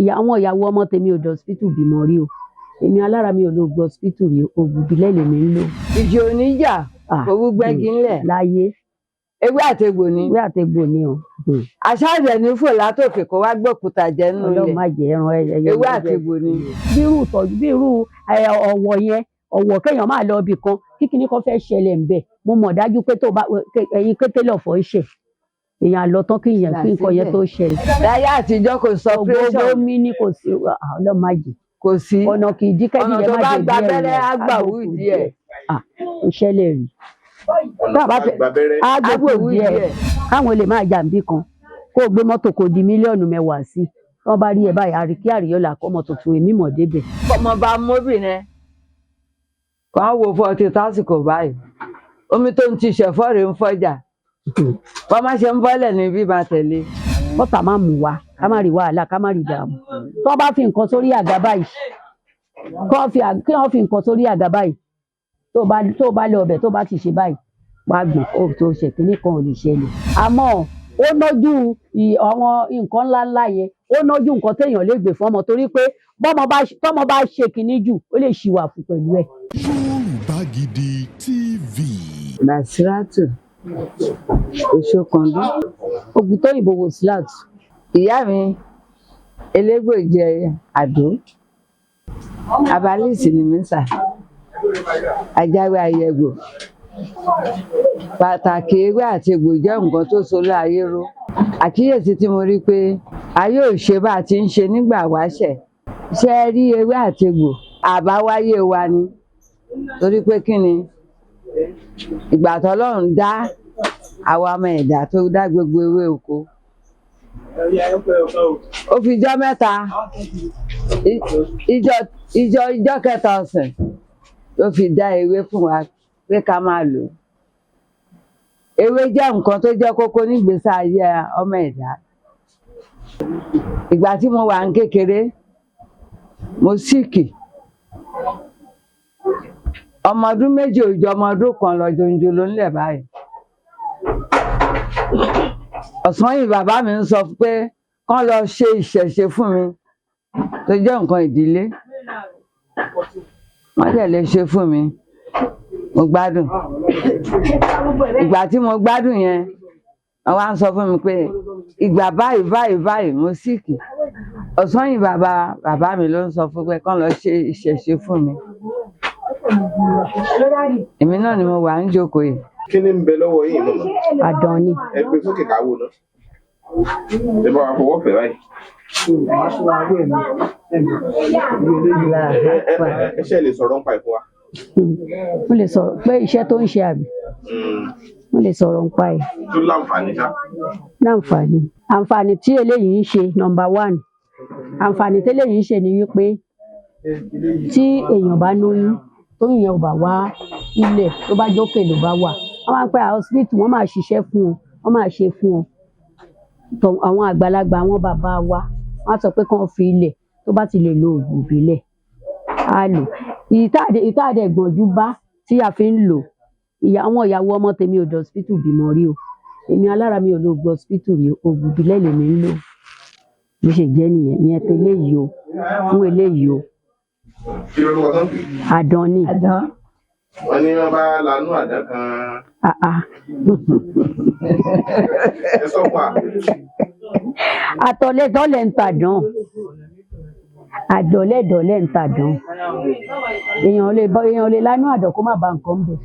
Ìyá àwọn ìyàwó ọmọ tèmi ò dé hospital bímọ rí o. Èmi alára mi ò lo oògùn hospital rí o, oògùn ìbílẹ̀ lèmi ń lò. Ìjì oníjà owó gbẹ́gi ńlẹ̀. Láyé. Ewé àtegbò ni. Ewé àtegbò ni o. Àṣàjẹ ní fò látòkè kó wá gbòkúta jẹ nínú Ọlọ́run ilẹ̀. má jẹ́ ẹran ẹyẹ. Ewé àtegbò ni. Bí irú ìtọ́jú, bí irú ọ̀wọ̀ yẹn, ọ̀wọ̀ kéèyàn máa lọ ibì kan kí kinní kan fẹ́ ṣẹlẹ̀ ń bẹ̀, mo mọ̀ dájú pé tó bá ẹ̀yin kété lọ̀fọ̀ ń ṣe èèyàn àlọ́ tán kí yẹn kí nǹkan yẹn tó ṣẹlẹ̀. Láyé àtijọ́ kò sọ Gbogbo operation. mi ní kò sí, Ọlọ́run má jẹ́. Kò sí. Ọ̀nà kì í dí kẹ́bí Ọ̀nà yẹn tó má bá jẹ́ gba díẹ̀ abẹ́rẹ́ rẹ̀ á gbà wú díẹ̀. Ó ṣẹlẹ̀ rí. Ọ̀nà Tá a bá tó fẹ́- bá gba abẹ́rẹ́ á á gbòkú gbòwú díẹ̀ díẹ̀. Káwọn lè máa jà níbì kan kó o gbé mọ́tò kó di mílíọ̀nù 10 sí, wọ́n bá rí ẹ báyìí, àríkí àríyọ́lá kọ́mọ tuntun èmi mọ̀ débẹ̀. Ọmọ bá móbìnrin kàn wo fọtí tásìkò báyìí, omi tó ń ti ṣẹ̀fọ́ rè ń fọjà, bọ́n má ṣe ń bọ́lẹ̀ ní bí máa tẹ̀lé. Kọ́tà má mú wa ká má rí wàhálà, ká má rí ìdààmú. Tó bá fi nǹkan sórí àga báyìí, kí wọ́n fi nǹkan sórí àga báyìí, tó bá lọ ọbẹ̀, tó bá ti ṣe báyìí, wàá gbọ̀n ó tó ṣe kínní kan ò lè ṣẹlẹ̀. Àmọ́ ó nójú àwọn nǹkan ńláńlá yẹn, ó nójú nǹkan téèyàn lè gbé fún ọmọ, torí pé tọ́mọ bá ṣe kínní jù, ó lè ṣìwà fún pẹ̀lú ẹ̀. Yorùbá Gidi TV. Basiratu Oṣokàndú. Oògùn tóyìnbó Wosilat. Ìyá mi elégbò jẹ àdó abalísì ni mí sà, ajáwé ayẹgbò. Pàtàkì ewé àti egbò jẹ́ nǹkan tó so láyé ró. Àkíyèsí tí mo rí pé ayé ò ṣe bá a ti ń ṣe nígbà wáṣẹ̀, ṣe é rí ewé àti egbò àbáwáyé wa ni, torí pé kí ni ìgbà tọ́lọ́run dá àwa ọmọ ẹ̀dá tó dá gbogbo ewé oko, ó fi jọ́ 3, ìjọ kẹta ọ̀sẹ̀ ló fi dá ewé fún wa pé ká máa lò ó. Ewé jẹ́ nǹkan tó jẹ́ kókó nígbésí ayé ọmọ ẹ̀dá. Ìgbà tí mo wà ní kékeré, mo sick. Ọmọ ọdún 2 ò ju ọmọ ọdún 1 lọ, jòǹjòló ńlẹ̀ báyìí. Ọ̀sán yìí bàbá mi ń sọ pé kán lọ ṣe ìṣẹ̀ṣe fún mi tó jẹ́ nǹkan ìdílé. Wọ́n dẹ̀ lè ṣe fún mi, mo gbádùn. Ìgbà tí mo gbádùn yẹn, wọ́n wá ń sọ fún mi pé ìgbà báyìí báyìí báyìí mo sick. Ọ̀sán yìí bàbá bàbá mi ló ń sọ fún pé kán lọ ṣe ìṣẹ̀ṣe fún mi. Èmi náà ni mo wà ń jókòó yìí. Kí ni ń bẹ lọ́wọ́ yìí mọ̀mọ́? Àdán ni. Ẹ gbé sókè ká wò ná. Ẹ bá wa fọwọ́ fẹ̀ báyìí. Ẹ ṣe lè sọ̀rọ̀ nípa ẹ̀ fún wa? Mo lè sọ̀rọ̀ pé iṣẹ́ tó ń ṣe àbí? Mo lè sọ̀rọ̀ nípa ẹ̀. Tó láǹfààní ṣá. Láǹfààní, àǹfààní tí eléyìí ń ṣe, number one, àǹfààní tí eléyìí ń ṣe ni wípé tí èèyàn bá lóyún, tóyún yẹn ò bá wá ilẹ̀, tó bá jókè ló bá wà, wọ́n máa ń pẹ́ hospital, wọ́n máa ṣiṣẹ́ fún ọ, wọ́n máa ṣe fún ọ. Tọ àwọn àgbàlagbà, àwọn bàbá wa, wọ́n á sọ pé kán fi ilẹ̀, tó bá ti lè lo oògùn ìbílẹ̀, á lò ìtàdé gbọ̀njú bá tí a fi ń lò. Àwọn ìyàwó ọmọ tèmi ò dé hospital bímọ rí o. Èmi alára mi ò lo oògùn hospital rí o, oògùn ìbílẹ̀ lèmi ń lò. Bó ṣe jẹ́ nìyẹn. Ìyẹn tó eléyìí o, fún eléyìí o. Kí lorúkọ tó ń pè? Àdán ni. Àdán. Wọ́n ní wọ́n bá lanú àdán kan. Ah ah. Ẹ sọ fún wa. Àtọ̀lẹ́dọ́lẹ̀ ń tàdán, àdọ̀lẹ́dọ̀lẹ́ ń tàdán. Èèyàn lè lánú àdán kó má ba nǹkan ń bẹ̀.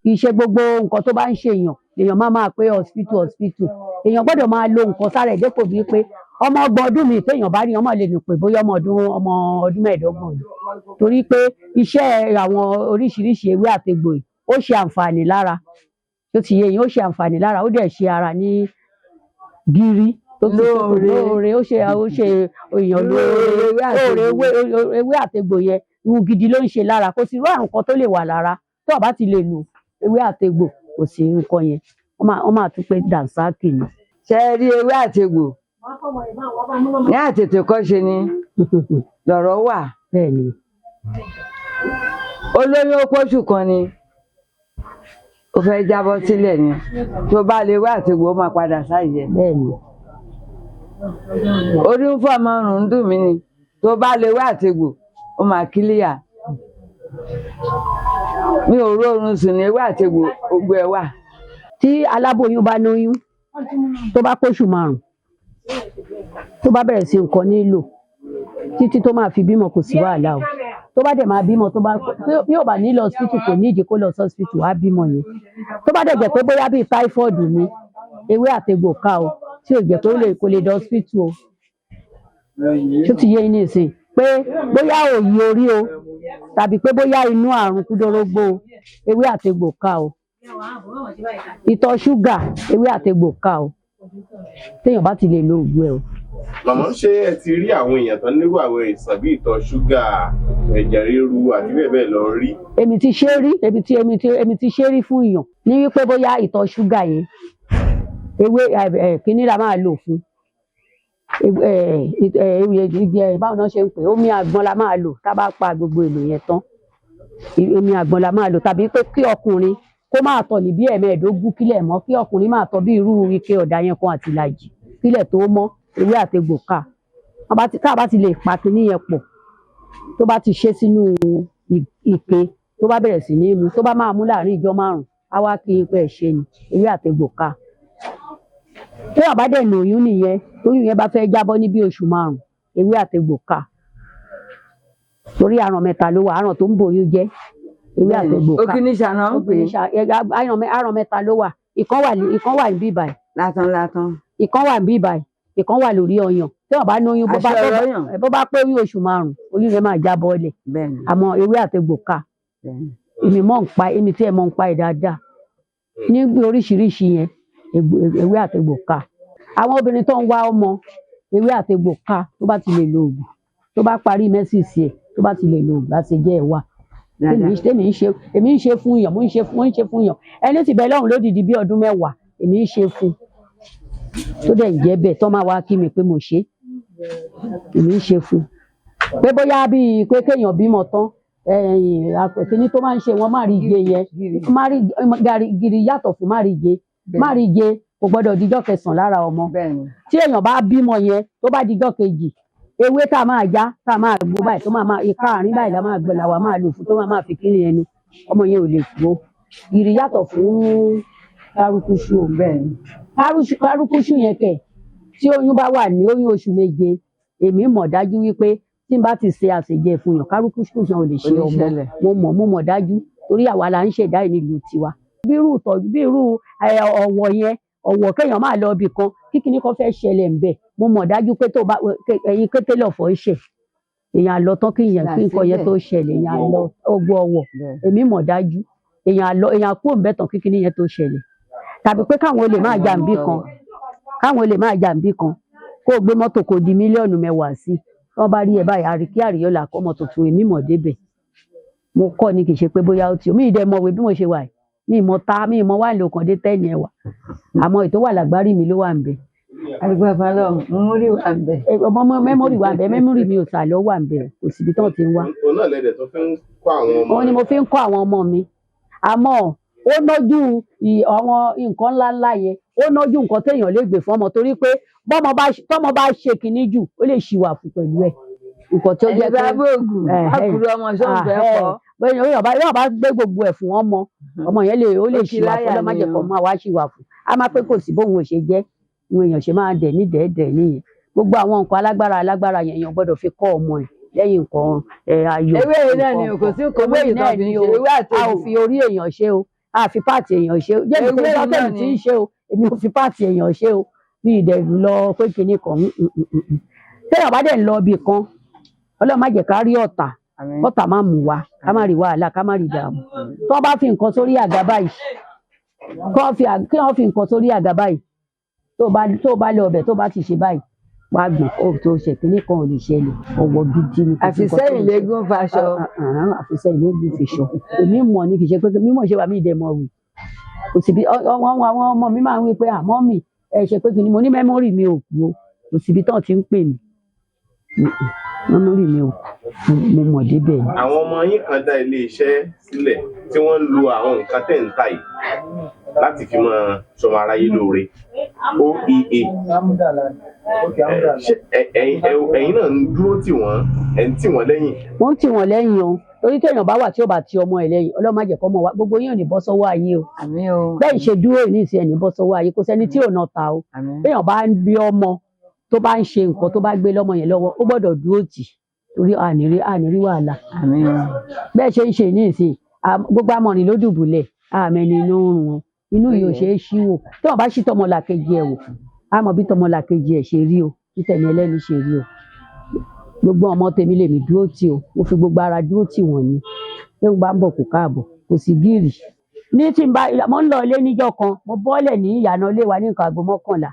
Kì í ṣe gbogbo nǹkan tó bá ń ṣe èèyàn èèyàn máa máa pé hospital, hospital. Èèyàn gbọ́dọ̀ máa lo nǹkan sára ẹ̀ dépò bíi pé ọmọ 30 ọdún mi téèyàn bá rí, ọmọ lè nù pé bóyá ọmọ ọdún 25 ni, torí pé iṣẹ́ àwọn oríṣiríṣi ewé àtegbò yìí, ó ṣe àǹfààní lára. Tó ti yé yín, ó ṣe àǹfààní lára, ó dẹ̀ ṣe ara ní gírí tó ti Lóore. Lóore. Ó ṣe èèyàn lóore. Ewé àtegbò. Lóore. Ewé àtegbò yẹn, ìwù gidi ló ń ṣe lára. Kò sí irú àrùn kan tó lè wà lára tó o bá ti lè lò ewé àtegbò, kò sí nǹkan yẹn. Wọ́n máa tún pé dànsákì ni. Ṣe é rí ewé àtegbò ní àtètè kọ́ṣe ni lọ̀rọ̀ wà. Bẹ́ẹ̀ ni. Olóyún ó póṣù kan ni ó fẹ́ jábọ́ sílẹ̀ ni, tó bá lè ewé àtegbò, ó máa padà sáyé ẹ̀. Bẹ́ẹ̀ ni. Orí ń fọ́ ọmọ, ọrùn ń dùn mí ni, tó bá lè wá àtegbò, ó máa kílíà. Mi ò róorun sùn ní ewé àtegbò ogbó ẹ wà. Tí aláboyún bá lóyún, tó bá póṣù 5, tó bá bẹ̀rẹ̀ sí nǹkan nílò títí tó máa fi bímọ, kò sí wàhálà o. Tó bá dẹ̀ máa bímọ, tó bá bí ò bá ní lọ hospital, kò ní ìdí kó lọ sí hospital, á bímọ yẹn. Tó bá dẹ̀ jẹ́ pé bóyá bíi typhoid ni, ewé àtegbò ká o, tí ò jẹ́ pé ó lè kó lè dé hospital o. Tó ti yé yín nísìn pé bóyá òòyì orí o, tàbí pé bóyá inú àrùn kúdórógbó o, ewé àtegbò ká o. Ìtọ̀ ṣúgà, ewé àtegbò ká o, téèyàn bá ti lè lo òògùn ẹ o. Màmá, ṣé ẹ ti rí àwọn èèyàn tán nírú àwọn àìsàn bíi ìtọ̀ ṣúgà, ẹ̀jẹ̀ ríru àti bẹ́ẹ̀ bẹ́ẹ̀ lọ rí? Èmi ti ṣe rí, èmi ti ṣe rí fún èèyàn ní wípé bóyá ìtọ̀ ṣúgà yẹn, ewé ẹ kíní la máa lò fún ẹ ẹ ewé. Báwo náà ṣe ń pè é? Omi àgbọn la máa lò. Tá a bá pa gbogbo èlò yẹn tán, omi àgbọn la máa lò, tàbí pé kí ọkùnrin kó máa tọ̀ ní bí 15 kílẹ̀ mọ́, kí ọkùnrin máa tọ̀ bí irú ike ọ̀dà yẹn kan àti ìlàjì kílẹ̀ tó mọ́, ewé àtegbò ká. Tá a bá ti lè pa kinní yẹn pọ̀, tó bá ti ṣe sínú ike, tó bá bẹ̀rẹ̀ sí ní mu, tó bá máa mú láàrin ìjọ 5, á wá kí n pẹ́ ṣe ni. Ewé àtegbò ká. Téèyàn bá dẹ̀ lóyún nìyẹn, tóyún yẹn bá fẹ́ jábọ́ ní bí oṣù 5, ewé àtegbò ká, torí àrùn mẹ́ta ló wà, àrùn tó ń bòyún jẹ́, ewé àtegbò ká. Òkìní ṣàná ń pè é. Àrùn mẹ́ta ló wà. Ìkan wà níbí báyìí. Látàn látàn. Ìkan wà níbí báyìí, ìkan wà lórí ọyàn. Téèyàn bá lóyún, bó bá Àṣẹ ọlọ́yàn. bó bá pé oyún oṣù 5, oyún yẹn máa jábọ́ lẹ̀. Àmọ́ ewé àtegbò ká. Èmi mọ̀ ń pa, èmi tí ẹ mọ̀ ń pa ẹ̀ dáadáa ní oríṣiríṣi yẹn, ewé àtegbò ká. Àwọn obìnrin tó ń wá ọmọ, ewé àtegbò ká. Tó bá ti lè lo oògùn, tó bá parí menses ẹ̀, tó bá ti lè lo oògùn, láti jẹ́ ẹ̀ wà. Tèmi ń ṣe, èmi ń ṣe fún yàn, mo ń ṣe fún yàn. Ẹni tí bẹ lọ́hùn lódìdí bí ọdún 10, èmi ń ṣe fún, tó dẹ̀ ń jẹ́ bẹ́ẹ̀, tó máa wá kí mi pé mo ṣe é. Èmi ń ṣe fún pé bóyá bíi pé kéèyàn bímọ tán, ẹ̀yìn kíní tó máa ń ṣe wọn, má rí ige yẹn, má rí gàrí gìrì yàtọ̀ fún má rí ige. Má rí ige kò gbọ́dọ̀ dijọ́ kẹsàn-án lára ọmọ. Tí èèyàn bá bímọ yẹn, tó bá dijọ́ kejì, ewé tá a máa já, tá a máa gbó báyìí, tó máa máa ìka àárín báyìí la máa gbọ́, làwa máa lò fún, tó máa máa fi kíni ẹnu, ọmọ yẹn ò lè kú o. Gìrì yàtọ̀ fún kárúkúṣù o. Kárúkúṣù yẹn kẹ̀, tí oyún bá wà ní oyún oṣù 7, èmi mọ̀ dájú wípé tí n bá ti ṣe àṣejẹ fún yàn, kárúkúṣù yẹn ò lè ṣe ọmọ. Oníṣẹ̀lẹ̀. Mo mọ̀ dájú, torí àwa la ń ṣẹ̀dá ẹ̀ nílùú tiwa. Bí irú ìtọ́jú, bí irú ọ̀wọ̀ yẹn, ọ̀wọ̀ kéèyàn máa lọ ibì kan, kí kinní kan fẹ́ ṣẹlẹ̀ ńbẹ̀, mo mọ̀ dájú pé tó bá ẹ̀yin kété lọ̀fọ̀ ṣẹ̀, èèyàn á lọ tán kí èèyàn kí nǹkan yẹn tó ṣẹlẹ̀, èèyàn á lọ ogun ọ̀wọ̀. Èmi mọ̀ dájú, èèyàn á lọ, èèyàn á kúrò ńbẹ̀ tán kí kinní yẹn tó ṣẹlẹ̀, tàbí pé káwọn olè máa jà níbì kan, káwọn olè máa jà níbì kan, kó o gbé mọ́tò kó di mílíọ̀nù 10 sí, wọ́n bá rí ẹ báyìí, àríkí àríyọ́ là kọ́ ọmọ tuntun. Èmi mọ̀ débẹ̀, mo kọ́ ni, kì í ṣe pé bóyá ó ti mi ì dẹ̀ mọ̀wé bí mo ṣe wà yìí. Mi ì mọ̀ ta, mi ì mọ̀ wá lò kàn dé tẹ́ni ẹ̀wà, àmọ́ ètò wà lágbárí mi ló wà ń bẹ̀. Àdúgbò fọlọ́ memory wà ń bẹ̀. Ọmọ memory wà ń bẹ̀, memory mi ò sà lọ wà ń bẹ̀, kò síbi tán ti ń wá. Òun náà lẹ́dẹ̀ tó fi ń kọ́ àwọn ọmọ. Òun ni mo fi ń kọ́ àwọn ọmọ mi, àmọ́ ó nójú àwọn nǹkan ńláńlá yẹn, ó nójú nǹkan téèyàn lè gbé fún ọmọ, torí pé bọ́mọ bá tọ́mọ bá ṣe kinní jù, ó lè ṣìwà fún pẹ̀lú ẹ̀, nǹkan tí ó Ẹni jẹ́ bá pé bóògùn àkùrọ̀ ọmọ sóun fẹ́ kọ́. Bẹ́ẹ̀ yóò bá gbé gbogbo ẹ̀ fún ọmọ, ọmọ yẹn lè ó lè Ó kí ṣìwà fún láyà ọlọ́mọ ni jẹ́ o. kó máa wá ṣìwà fún, a máa pé kò sí bóun ò ṣe jẹ́. Ìwọ̀n èèyàn ṣe máa dẹ̀ ní dẹ̀ẹ́dẹ̀ nìyẹn. Gbogbo àwọn nǹkan alágbára alágbára yẹn, èèyàn gbọ́dọ̀ fi kọ́ ọmọ ẹ̀ lẹ́yìn nǹkan ẹ̀ ayọ̀. Ewé yìí náà ni o, kò sí nǹkan Ewé méjì yìí tó náà fi ń ni ṣe o. ewé àti A ò egbò. fi orí èèyàn ṣe o, a fi part èèyàn ṣe o. Jẹ́bi Ewé pé yìí náà dọ́tẹ̀lì tí ni. ń ṣe o, èmi ò fi part èèyàn ṣe o, mi ì dẹ̀ lọ pé kinní kan. Téèyàn bá dẹ̀ ń lọ ibì kan, Ọlọ́run má jẹ́ ká rí ọ̀tá. Àmín. Kọ́tà má mú wa, ká má rí wàhálà, ká má rí ìdààmú. Tí wọ́n bá fi nǹkan sórí àga báyìí, kí wọ́n fi nǹkan sórí àga báyìí, tó bá lọ ọbẹ̀, tó bá ti ṣe báyìí, wàá gbọ̀n ó tó ṣe kinní kan ò lè ṣẹlẹ̀. Ọ̀wọ̀ gidi ni, kò sí nǹkan tó Àfisẹ́yìn lè ṣe. léegun faṣọ. Àfisẹ́yìn léegun fiṣọ. Èmi mọ̀ ni, kì í ṣe pé mímọ̀ ṣe wà mí ìdẹ̀ mọ̀ wì. Kò síbi àwọn ọmọ mi máa ń wí pé àmọ́ mi ẹ ṣe pé kí ni mo ní memory mi ò kú o, kò síbi tán ti ń pè mí. Memory mi ò, mo mọ̀ débẹ̀ ni. Àwọn ọmọ yín kan dá ilé iṣẹ́ sílẹ̀ tí wọ́n ń lo àwọn nǹkan tẹ̀ ń tà yìí láti fi máa sọmọ aráyé lóore, OEA. Ṣé ẹ̀yin náà ń dúró tì wọ́n, ẹ̀ ń tì wọ́n lẹ́yìn? Wọ́n ń tì wọ́n lẹ́yìn o, torí téèyàn bá wà tí ò bá ti ọmọ ẹ̀ lẹ́yìn, Ọlọ́run má jẹ́ kọ́mọ wa gbogbo yín ò ní bọ́ sọ́wọ́ ayé o. Àmín o. Bẹ́ẹ̀ ṣe dúró ní ìsìn, ẹ̀ ní bọ́ sọ́wọ́ ayé, kò sẹ́ni tí ò náà ta o. Àmín. Béèyàn bá ń bí ọmọ tó bá ń ṣe nǹkan, tó bá gbé lọ́mọ yẹn lọ́wọ́, ó gbọ́dọ̀ dúró tì, torí ànírí wàhálà. Àmín o. Bẹ́ẹ̀ ṣe ń ṣe ní ìsìn, gbogbo amọ̀rìn ló dùbúlẹ̀, àmẹ́ni inú ń run wọn, inú yìí ò ṣe é ṣí wò. Tí wọn bá ṣí tọmọlàkejì ẹ̀ wò, á mọ bí tọmọlàkejì ẹ̀ ṣe rí o, bí tẹ̀mí ẹlẹ́ni ṣe rí o. Gbogbo ọmọ tèmi lèmi dúró tì o, mo fi gbogbo ara dúró tì wọ́n ni. Bí wọ́n bá ń bọ̀, kó káàbọ̀, kò sí gírì ní tí n bá mo ń lọ ilé níjọ́ kan, mo bọ́lẹ̀ ní ìyànà ilé wa ní nǹkan aago 11.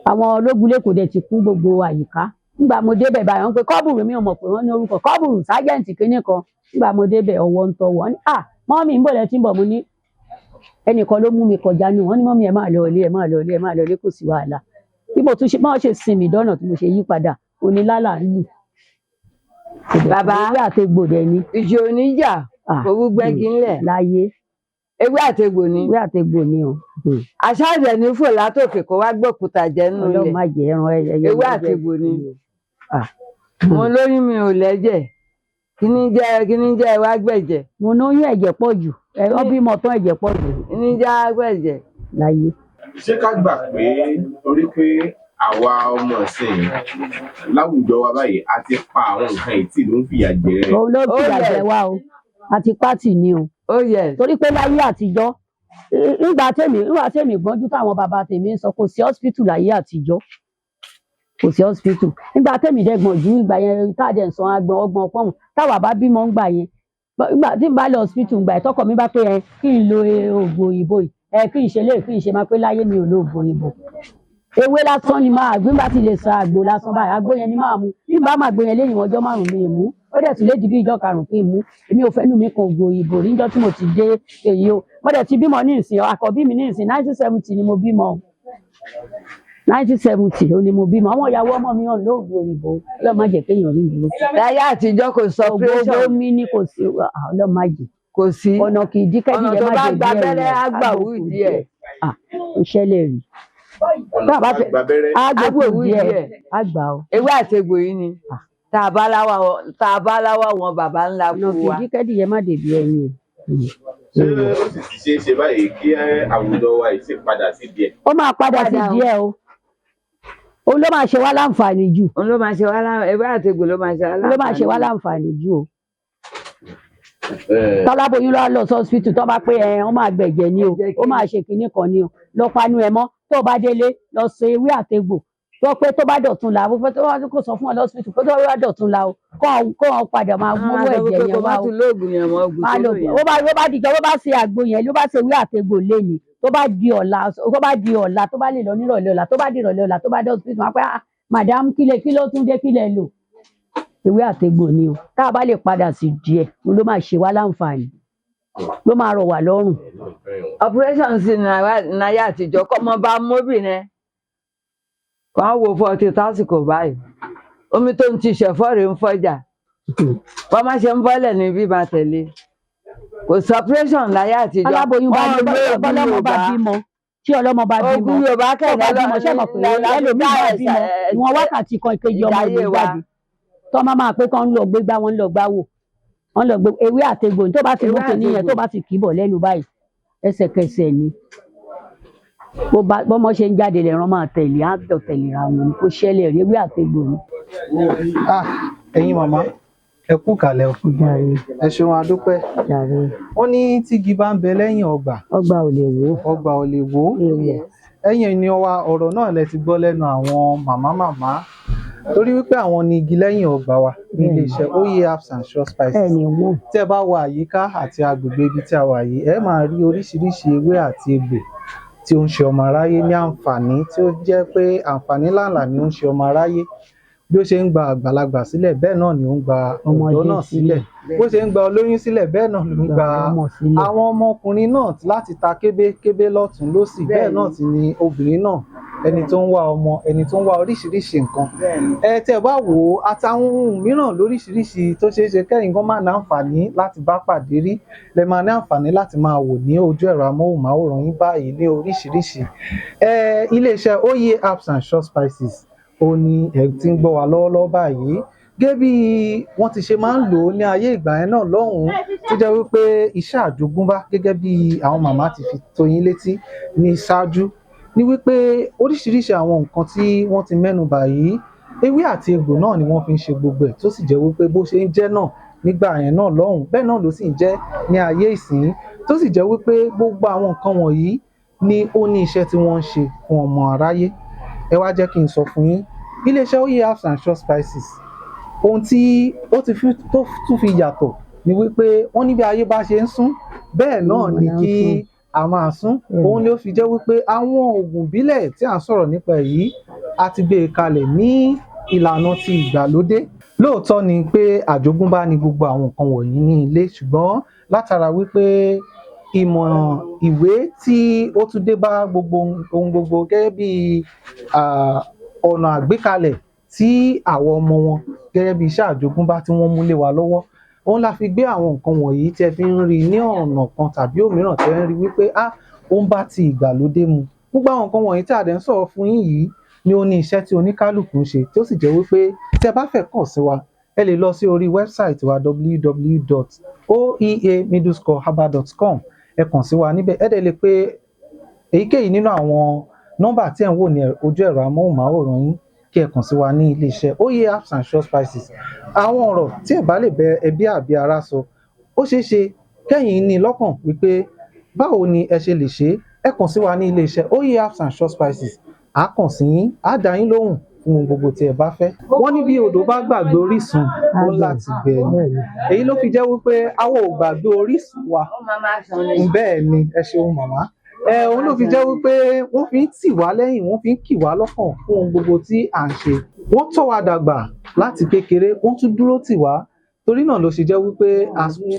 Àwọn ológun lẹ́kọ̀ọ́ dẹ̀ ti kún gbogbo àyíká. Nígbà mo débẹ̀ báyìí, wọ́n pe kọ́bùrù mi, ò mọ̀ pé wọ́n ní orúkọ kọ́bùrù sájẹ́ǹtì kínní kan. Nígbà mo débẹ̀, ọwọ́ ń tọwọ́, wọ́n ní, "À, mummy, ń bọ̀ lẹ́ tí ń bọ̀." Mo ní ẹnìkan ló mú mi kọjá nù. Wọ́n ní, "Mummy, ẹ máa lọ ilé, ẹ máa lọ ilé, ẹ máa lọ ilé, kò sí wàhálà." Bí mo tún ṣe báwọn ṣe sin mi dọ́nà tí mo ṣe yí padà, onílálà ń lù. Bàbá. Ewé àtegbò dẹ̀ ni. Ìjì oníjà Ah, kò wú gbẹ́gi ńlẹ̀. Láyé. Ewé àtegbò ni. Ewé àtegbò ni o. Àṣàjẹ ní fò látòkè kó wá gbòkúta jẹ nínú Ọlọ́run ilẹ̀. má jẹ́ ẹran ẹyẹ Ewé ló jẹ́. àtegbò ni. Ah. Mo lóyún, mi ò lẹ́jẹ̀, kíní jẹ́, kíní jẹ́ wá gbẹ̀jẹ̀? Mo lóyún, ẹ̀jẹ̀ pọ̀ jù, ẹ wọ́n bímọ tán, ẹ̀jẹ̀ pọ̀ jù. Kíní jẹ́ wá gbẹ̀jẹ̀? Láyé. Ṣé ká gbà pé torí pé àwa ọmọ ìsìn láwùjọ wa báyìí, a ti pa àwọn nǹkan yìí tí ló ń fìyà jẹ? Òun ló Oh, fìyà yes. jẹ wá o, àti pátì ni o. Oh yes. Torí pé láyé àtijọ́, nígbà tèmi gbọ́njú, táwọn bàbá tèmi ń sọ, kò sí hospital láyé àtijọ́, kò sí hospital. Nígbà tèmi dẹ̀ gbọ̀njú, ìgbà yẹn tá a dẹ̀ ń san agbọ̀n ọgbọ̀n pọ́ùn, táwa bá bímọ ńgbà yẹn, nígbà tí n bá lọ hospital ńgbà yẹn, tọkọ mi bá pé ẹ kí n lo oògùn òyìnbó yìí, ẹ kí n ṣe lé, kí n ṣe máa pé láyé mi ò lo oògùn òyìnbó. Ewé lásán ni máa gbé, bá ti lè sa àgbo lásán báyìí, àgbo yẹn ni máa mu. Bí n bá máa gbé yẹn lẹ́yìn ọjọ́ 5 mi ì mú, ó dẹ̀ tún lè di bí ìjọ karùn-ún kí n mú. Èmi ò fẹ́nu mi kan oògùn òyìnbó níjọ́ tí mo ti dé èyí o. Mo dẹ̀ ti bímọ ní ìsìn, àkọ́bí mi ní ìsìn, 1970 ni mo bímọ, 1970 ó ní mo bímọ. Àwọn ìyàwó ọmọ mi hàn lóògùn òyìnbó. Ọlọ́run má jẹ́ kéèyàn ní ìdúró. Láyé àtijọ́ kò sọ Gbogbo operation. mi ní kò sí, Ọlọ́run má jẹ́. Kò sí. Ọ̀nà kì í dí kẹ́bí Ọ̀nà yẹn tó má bá jẹ́ gba díẹ̀ abẹ́rẹ́ rẹ̀, á gbà wú díẹ̀. Ah, ó ṣẹlẹ̀ rí. Ọ̀nà Tá a bá tó bá fẹ́- gba abẹ́rẹ́ á Á gbòkú gbòwú díẹ̀ díẹ̀. á gbà ó. Ewé àtegbò yìí ni. Tá a bá láwà wọn bàbá ńlá Ọ̀nà kú kì í wa. dí kẹ́dì yẹn má dèbí ẹyin. Ṣé ó sì ti ṣeé ṣe báyìí kí àwùjọ wa yìí sì padà sí díẹ̀? Ó máa padà sí Padà o. díẹ̀ o, òun ló máa ṣe wá láǹfààní jù. Òun ló máa ṣe wá láǹfààní, ewé àtegbò ló máa ṣe wá Òun ló máa ṣe wá láǹfààní. láǹfààní jù o. Tọ́láboyún lọ́wọ́ lọ sí hospital, tó bá pé ẹ wọ́n máa gbẹ̀jẹ̀ ni o, Ẹ̀jẹ̀ ó máa ṣe kinní kan ni o, lọ panu ẹ mọ́. Tó o bá délé, lọ ṣe ewé àtegbò, tó pé tó bá dọ̀tun la, tó bá kó sọ fún ọ lọ́sibítù pé tó bá dọ̀tun la o, kọ́ ọ padà máa Wọ́n mú máa owó sọ ẹ̀jẹ̀ pé kó yẹn má wá o. tún lóògùn yẹn mọ́, oògùn Máa tó lò lò yẹn. ó bá dìjọ, bó bá ṣe àgbo yẹn, ló bá ṣe ewé àtegbò léni, tó bá di ọ̀la, tó bá di ọ̀la, tó bá lè lọ nírọ̀lẹ́ ọ̀la, tó bá di ìrọ̀lẹ́ ọ̀la, tó bá dé hospital, wọn á pẹ́, "Ah, madam, kílẹ̀ kí ló tún dé? Kílẹ̀ lò?" Ewé àtegbò ni o. Tá a bá lè padà sí díẹ̀, òun ló máa ṣe wá láǹfààní, ló máa rọ̀ wá lọ́rùn. Operation sí náyà àtijọ́, kọ́ mọ bá móbìnrin kàn wo fọtí tásìkò báyìí, omi tó ń ti ṣẹ̀fọ́ rè ń fọjà, wọ́n má ṣe ń bọ́lẹ̀ ní bí máa tẹ̀lé. Kò sí operation láyé àtijọ́. Aláboyún bá Wọ́n ní lo oògùn ọlọ́mọ bá Yorùbá. bímọ, tí ọlọ́mọ bá bímọ, Oògùn Yorùbá tó bá kẹ̀kẹ́ bímọ, ṣé mọ̀ pé ẹlòmíì bá bímọ, ìwọ̀n wákàtí kan ìkejì ọmọ ìdáyé ìlú wa. jáde, tó máa máa pé kán ń lọ gbé gbá, wọn ń lọ gbá wò, wọn lọ gbé ewé àtegbò tó bá ti mú Ewé kinní yẹn, àtegbò. tó bá ti kì í bọ̀ lẹ́nu báyìí, ẹsẹ̀kẹsẹ̀ ni. Bó bá bọ́mọ ṣe ń jáde lẹ́ran máa tẹ̀lé, á tọ̀ tẹ̀lé ra wọn ni. Kó ṣẹlẹ̀ rí, ewé àtegbò ni. Ah, ẹ̀yin màmá, ẹ kú kàlẹ̀ o. Jàre. Ẹ ṣeun, adúpẹ́. Jàre. Wọ́n ní tígi bá ń bẹ lẹ́yìn ọgbà, Ọgbà ò lè wó. Ọgbà ò lè wó. Èèwọ̀. Ẹ̀yin ènìyàn wa, ọ̀rọ̀ náà lẹ ti gbọ́ lẹ́nu àwọn màmá màmá, torí wípé àwọn ni igi lẹ́yìn ọgbà wa ní iléeṣẹ́ Oye Herbs and Sure Spices. Ẹ ní wọ́n. Tí ẹ bá wo àyíká àti agbègbè ibi tí a wà yìí, ẹ máa rí oríṣiríṣi ewé àti egbò tí ó ń ṣe ọmọ aráyé ní àǹfààní, tí ó jẹ́ pé àǹfààní ńláǹlà ni ó ń ṣe ọmọ aráyé. Bí ó ṣe ń gba àgbàlagbà sílẹ̀, bẹ́ẹ̀ náà ni ó ń gba ọ̀dọ́ Ọmọdé náà sílẹ̀. sílẹ̀. Bó ṣe ń gba olóyún sílẹ̀, bẹ́ẹ̀ náà ló ń gba ọmọ sílẹ̀. àwọn ọmọkùnrin náà láti ta kébékébé lọ́tùn lósì. Bẹ́ẹ̀ náà sì ni obìnrin náà, ẹni tó ń wá ọmọ, ẹni tó ń wá oríṣiríṣi nǹkan. Ẹ tẹ́ bá wò ó, àtàwọn ohun mìíràn lóríṣiríṣi tó ṣeé ṣe kẹ́yìn gan máa ní àǹfààní láti bá pàdé rí, lẹ máa ní àǹfààní láti máa wò ní ojú ẹ̀rọ amóhùnmáwòrán yín báyìí ní oríṣiríṣi. Ẹ iléeṣẹ́ Oye Herbs and Short Spices ó ní ẹ ti ń gbọ́ wa lọ́wọ́lọ́wọ́ báyìí. Gẹ́gẹ́ bí wọ́n ti ṣe máa ń lò ó ní ayé ìgbà yẹn náà lọ́hùn-ún, tó jẹ́ wípé iṣẹ́ àjogúnbá, gẹ́gẹ́ bí àwọn màmá ti fi tó yín létí ní ṣáájú, ní wípé oríṣiríṣi àwọn nǹkan tí wọ́n ti mẹ́nu bà yìí, ewé àti egbò náà ni wọ́n fi ń ṣe gbogbo ẹ̀, tó sì jẹ́ wípé bó ṣe ń jẹ́ náà nígbà yẹn náà lọ́hùn-ún, bẹ́ẹ̀ náà ló sì ń jẹ́ ní ayé ìsín, tó sì jẹ́ wípé gbogbo àwọn nǹkan wọ̀nyí ni ó ní iṣẹ́ tí wọ́n ń ṣe fún ọmọ aráyé. Ẹ wá jẹ́ kí n sọ fún yín, iléeṣẹ́ Oye Herbs and Short Spices, ohun tí ó ti fi tó tún fi yàtọ̀ ni wípé wọ́n ní bí ayé bá ṣe ń sún, bẹ́ẹ̀ náà ni kí a máa sún. Òun ni ó fi jẹ́ wípé àwọn oògùn ìbílẹ̀ tí à ń sọ̀rọ̀ nípa èyí, a ti gbé e kalẹ̀ ní ìlànà ti ìgbàlódé. Lóòótọ́ ni pé àjogúnbá ni gbogbo àwọn nǹkan wọ̀nyí ní ilé, ṣùgbọ́n látara wípé ìmọ̀ ìwé tí ó tún dé bá gbogbo ohun gbogbo, gẹ́gẹ́ bí ọ̀nà àgbékalẹ̀ tí àwọn ọmọ wọn, gẹ́gẹ́ bí iṣẹ́ àjogúnbá tí wọ́n mú lé wa lọ́wọ́, òun la fi gbé àwọn nǹkan wọ̀nyí tí ẹ fi ń rí ní ọ̀nà kan tàbí òmíràn, tẹ́ ń rí wípé ó ń bá ti ìgbàlódé mu. Gbogbo àwọn nǹkan wọ̀nyí tí a dẹ̀ ń sọ̀rọ̀ fún yín yìí ni ó ní iṣẹ́ tí oníkálukú ń ṣe, tí ó sì jẹ́ wípé tí ẹ bá fẹ́ kàn sí wa, ẹ lè lọ sí orí website wa, www.oea_herbal.com. Ẹ kàn sí wa níbẹ̀. Ẹ dẹ̀ lè pe èyíkéyìí nínú àwọn nọ́mbà tí ẹ̀ ń wò ní ojú ẹ̀rọ amóhùnmáwòrán yín kí ẹ kàn sí wa ní iléeṣẹ́ Oye Herbs and Short Spices. Àwọn ọ̀rọ̀ tí ẹ bá lè bẹ ẹbí àbí ará sọ, ó ṣeé ṣe kẹ́yìn ní lọ́kàn wípé báwo ni ẹ ṣe lè ṣe é, ẹ kàn sí wa ní iléeṣẹ́ Oye Herbs and Short Spices. À á kàn sí yín, á dá yín lóhùn fún ohun gbogbo tí ẹ bá fẹ́. Wọ́n ní bí odò bá gbàgbé orísun, ó láti gbẹ ni. Èyí ló fi jẹ́ wípé àwọn ò gbàgbé orísun wa. Bẹ́ẹ̀ ni, ẹ ṣeun màmá. Ẹ òun ló fi jẹ́ wípé wọ́n fi ń tì wá lẹ́yìn, wọ́n fi ń kì wá lọ́kàn fún ohun gbogbo tí à ń ṣe. Wọ́n tọ́ wa dàgbà láti kékeré, wọ́n tún dúró tì wá. Torí náà ló ṣe jẹ́ wípé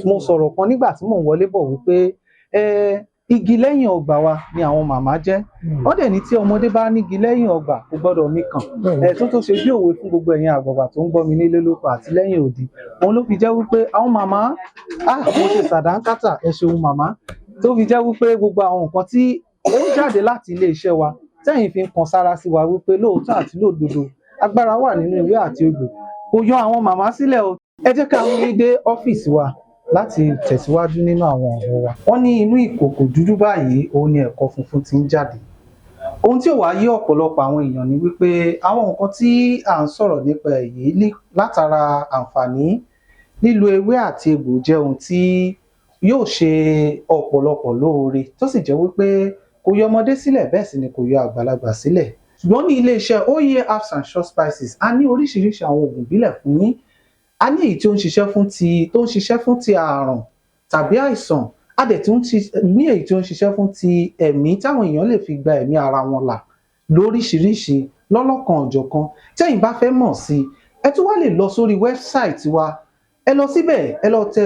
mo sọ̀rọ̀ kan nígbà tí mò ń wọlé bọ̀ wípé igi lẹ́yìn ọgbà wa ni àwọn màmá jẹ́. Wọ́n dẹ̀ ní tí ọmọdé bá nígi lẹ́yìn ọgbà, kò gbọ́dọ̀ mí kàn. Ẹ tó ṣe bí òwe fún gbogbo ẹ̀yin àgbààgbà tó ń gbọ́ mi nílé lóko àti lẹ́yìn odi. Òun ló fi jẹ́ wípé àwọn màmá, mo ṣe sàdánkátà, ẹ ṣeun màmá, tó fi jẹ́ wípé gbogbo àwọn nǹkan tí ó ń jáde láti ilé iṣẹ́ wa, tẹ́yìn fi ń kan sára sí wa wípé lóòótọ́ àti lódodo agbára wà nínú ìwé àti egbò, kò yọ àwọn màmá sílẹ̀ o. Ẹ jẹ́ ká mú yín dé ọ́fíìsì wa láti tẹ̀síwájú nínú àwọn ọ̀rọ̀ wa. Wọ́n ní inú ìkòkò dúdú báyìí òun ni ẹ̀kọ funfun ti ń jáde. Ohun tí ò wá yé ọ̀pọ̀lọpọ̀ àwọn èèyàn ni wípé àwọn nǹkan tí à ń sọ̀rọ̀ nípa èyí látara àǹfààní lílo ewé àti egbò jẹ́ ohun tí yóò ṣe ọ̀pọ̀lọpọ̀ lóore, tó sì jẹ́ wípé kò yọ ọmọdé sílẹ̀, bẹ́ẹ̀ sì ni kò yọ àgbàlagbà sílẹ̀. Ṣùgbọ́n ní iléeṣẹ́ Oye Herbs and Short Spices, a ní oríṣiríṣi àwọn oògùn ìbílẹ̀ fún yín. A ní èyí tí ó ń ṣiṣẹ́ fún ti tó ń ṣiṣẹ́ fún ti àrùn tàbí àìsàn, a dẹ̀ tún ní èyí tí ó ń ṣiṣẹ́ fún ti ẹ̀mí, táwọn èèyàn lè fi gba ẹ̀mí ara wọn là lóríṣiríṣi lọ́lọ́kan òjọ̀kan. Tẹ́yin bá fẹ́ mọ̀ sí i, ẹ tún wá lè lọ sórí website wa. Ẹ lọ síbẹ̀, ẹ lọ tẹ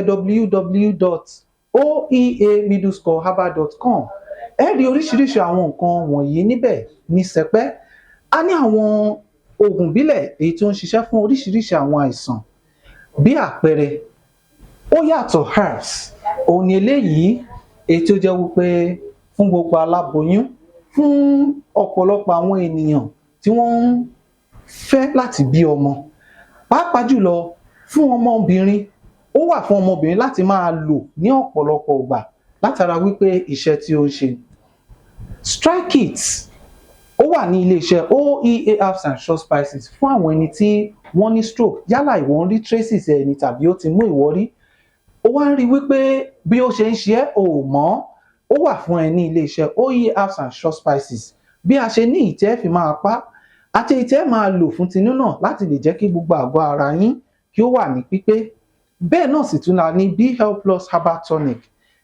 www.oea_herbal.com. Ẹ rí oríṣiríṣi àwọn nǹkan wọ̀nyí níbẹ̀ ní sẹpẹ́. A ní àwọn oògùn ìbílẹ̀ èyí tó ń ṣiṣẹ́ fún oríṣiríṣi àwọn àìsàn. Bí àpẹẹrẹ, ó yàtọ̀ herbs, òun ni eléyìí, èyí tó jẹ́ wípé fún gbogbo aláboyún, fún ọ̀pọ̀lọpọ̀ àwọn ènìyàn tí wọ́n ń fẹ́ láti bí ọmọ, pàápàá jùlọ fún ọmọbìnrin. Ó wà fún ọmọbìnrin láti máa lò ní ọ̀pọ̀lọpọ̀ ìgbà látara wípé iṣẹ́ tí ó ń ṣe. Strike It, ó wà ní iléeṣẹ́ OEA Herbs and Short Spices fún àwọn ẹni tí wọ́n ní stroke. Yálà ìwọ ń rí traces ẹni tàbí ó ti mú ìwọ rí, ó wá ń rí wípé bí ó ṣe ń ṣe ẹ́ ò mọ̀, ó wà fún ẹ ní iléeṣẹ́ OEA Herbs and Short Spices. Bí a ṣe ní ìtẹ́ fi máa pa àti ìtẹ́ máa lò fún tinú náà láti lè jẹ́ kí gbogbo àgọ́ ara yín kí ó wà ní pípé. Bẹ́ẹ̀ náà sì tún la ní B Health Plus Herbal Tonic,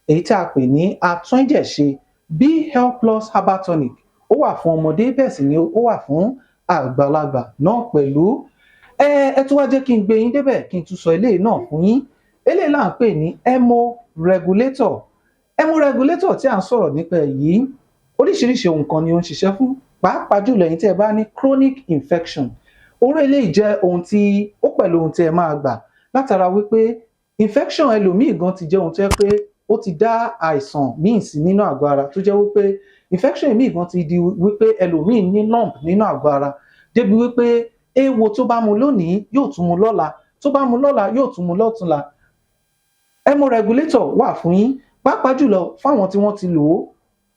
èyí tí a pè ní atúnẹ̀jẹ̀ṣe. B Health Plus Herbal Tonic, ó wà fún ọmọdé, bẹ́ẹ̀ sì ni ó wà fún àgbàlagbà náà pẹ̀lú. Ẹ tún wá jẹ́ kí n gbé yín débẹ̀, kí n tún sọ eléyìí náà fún yín. Eléyìí là ń pè ní hemoregulator. Hemoregulator tí à ń sọ̀rọ̀ nípa ẹ̀ yìí, oríṣiríṣi ohun kan ni ó ń ṣiṣẹ́ fún, pàápàá jùlọ ẹ̀yin tí ẹ bá ní chronic infection. Oró eléyìí jẹ́ ohun tí ó pẹ̀lú ohun tí ẹ máa gbà látara wípé infection ẹlòmíì gan ti jẹ́ ohun tó jẹ́ pé ó ti dá àìsàn míì sí nínú àgọ́ ara, tó jẹ́ wípé infection míì gan ti di wípé ẹlòmíì ní lump nínú àgọ́ ara, débi wípé éwo tó bá mu lónìí yóò tún mu lọ́la, tó bá mu lọ́la yóò tún mu lọ́túnla. Hemoregulator wà fún yín, pàápàá jùlọ fáwọn tí wọ́n ti lò ó.